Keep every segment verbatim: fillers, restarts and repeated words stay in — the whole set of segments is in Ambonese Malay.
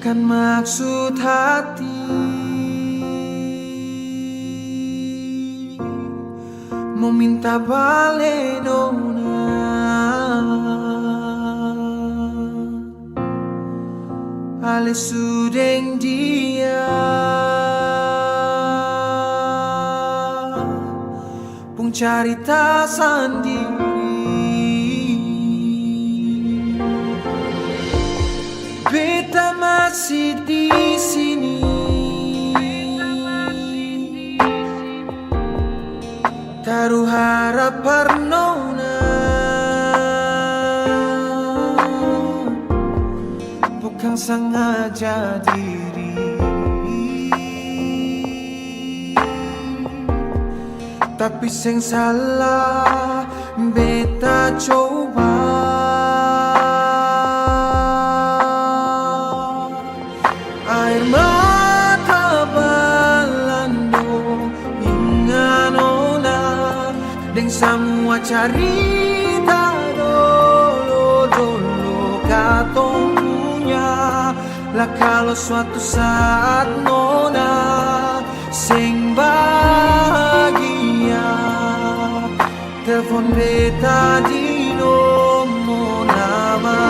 Maksud hati mo minta bale nona, ale su deng dia pung carita sandiri. Beta masih di sini, taru harap par nona, bukang sangaja diri. Tapi seng salah beta coba. Aer mata balando, inga nona, deng samua carita dolo-dolo katong punya. La kalo suatu saat nona seng bahagia, telfon beta di nomor nama.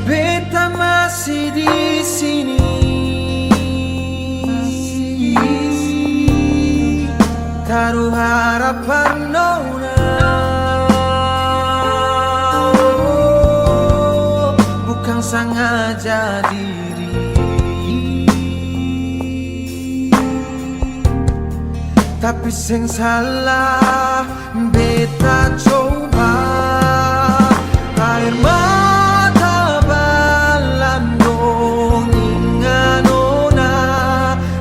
Beta masih di sini, taru harap par nona, bukang sangaja diri. Tapi seng salah beta coba. Aer mata balandong, inga nona,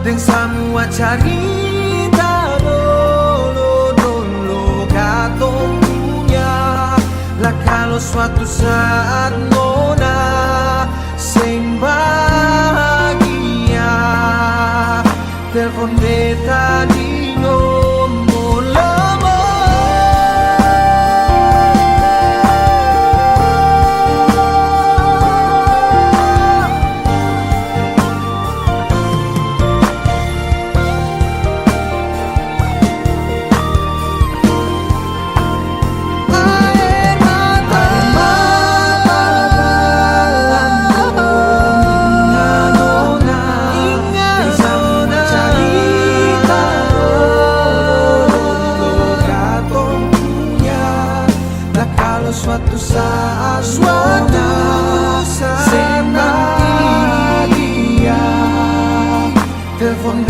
deng samua carita dolo-dolo katong punya. La kalo suatu saat nona seng bahagia, telfon beta di nomor lama. Suatu saat, suatu saat nanti, telfon